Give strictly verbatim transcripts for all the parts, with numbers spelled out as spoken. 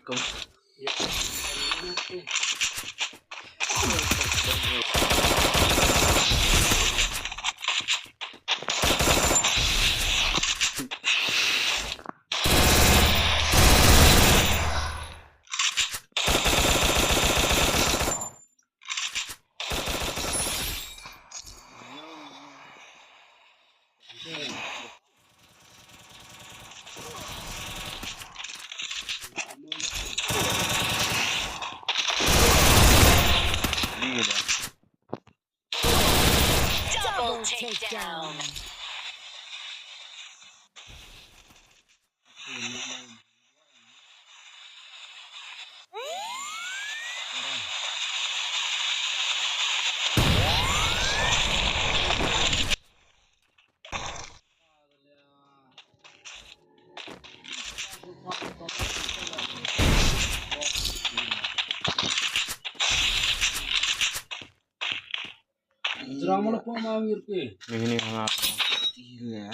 Tung. Double takedown. Drama lo pa ma ngir ke. Ni ni hanga. Tila.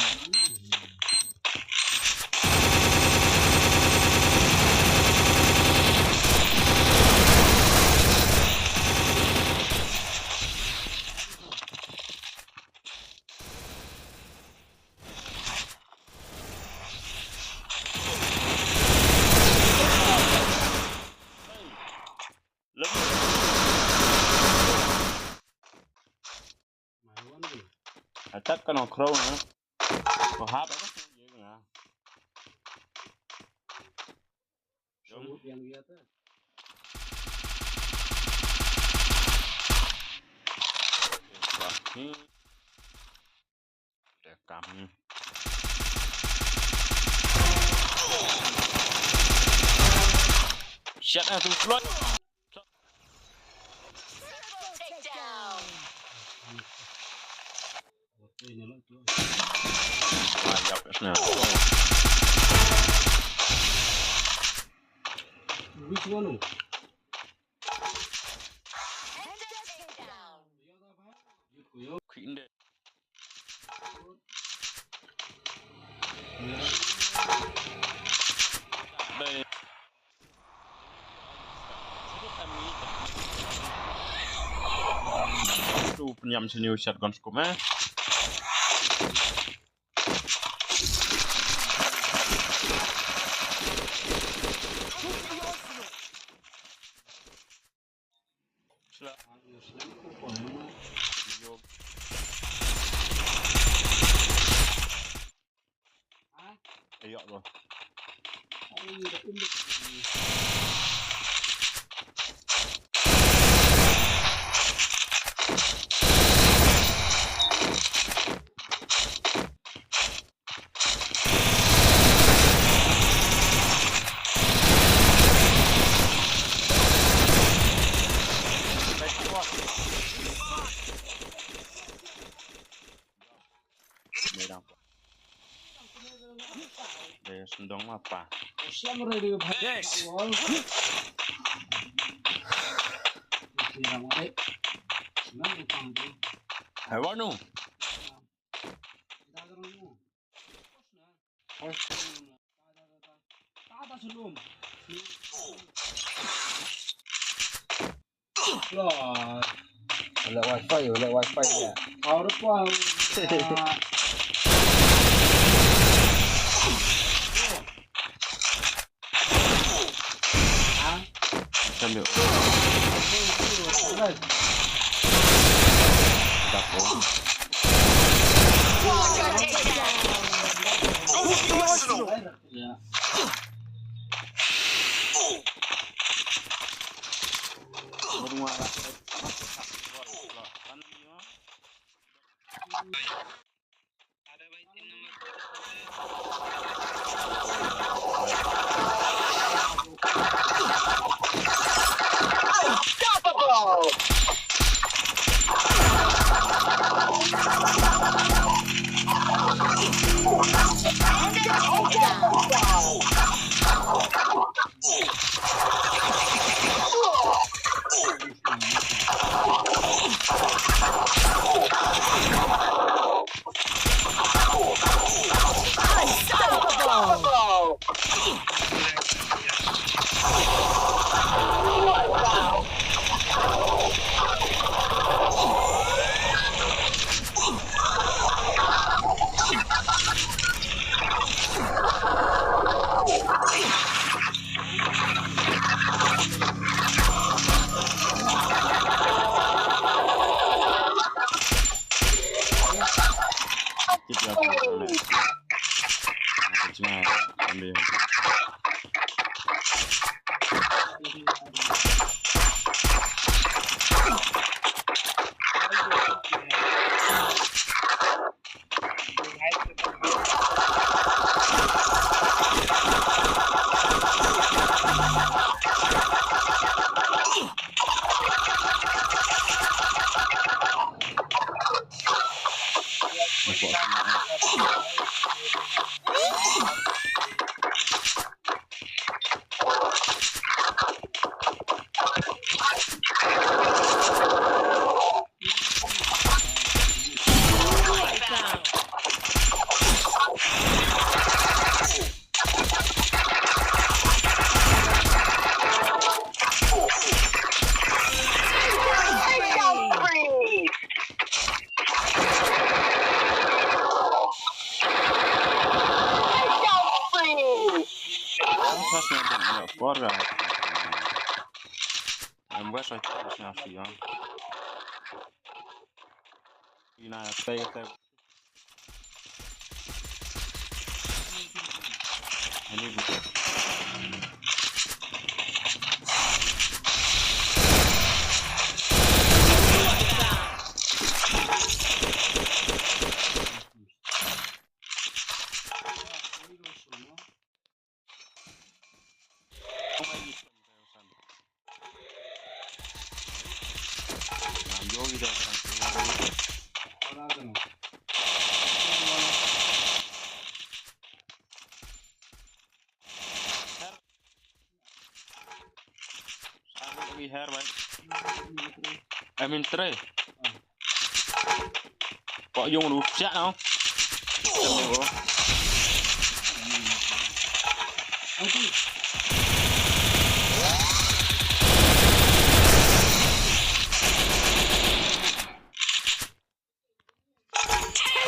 Attack kan okro na. Ko hap apa? Ye na. Jom. Wah, ni. Rekam. Shit, ah, tu slot. Ayap, snap. Which one? Kinde. Tu pynïam sini u shotgun scope, eh. Ïa, bro. Dei sendong apa? Yes. Hai, wanu. Wala wifi, wala wifi ya. Power pa. Cambio. Unstoppable! Pas na dan anak keluarga. Yang buat saya tak siap siap. Ina saya kata. Ini bukan. Wi her bai. Em in tre. Ko yung ru siak no.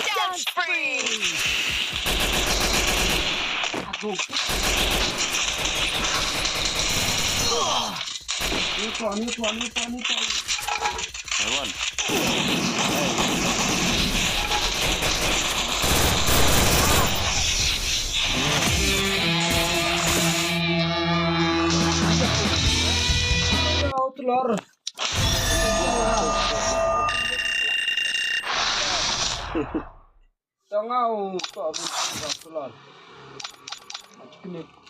Killing spree. New one, new one, new one, new one. I won. Out, Lord. Tangau, tak boleh keluar. Macam ni.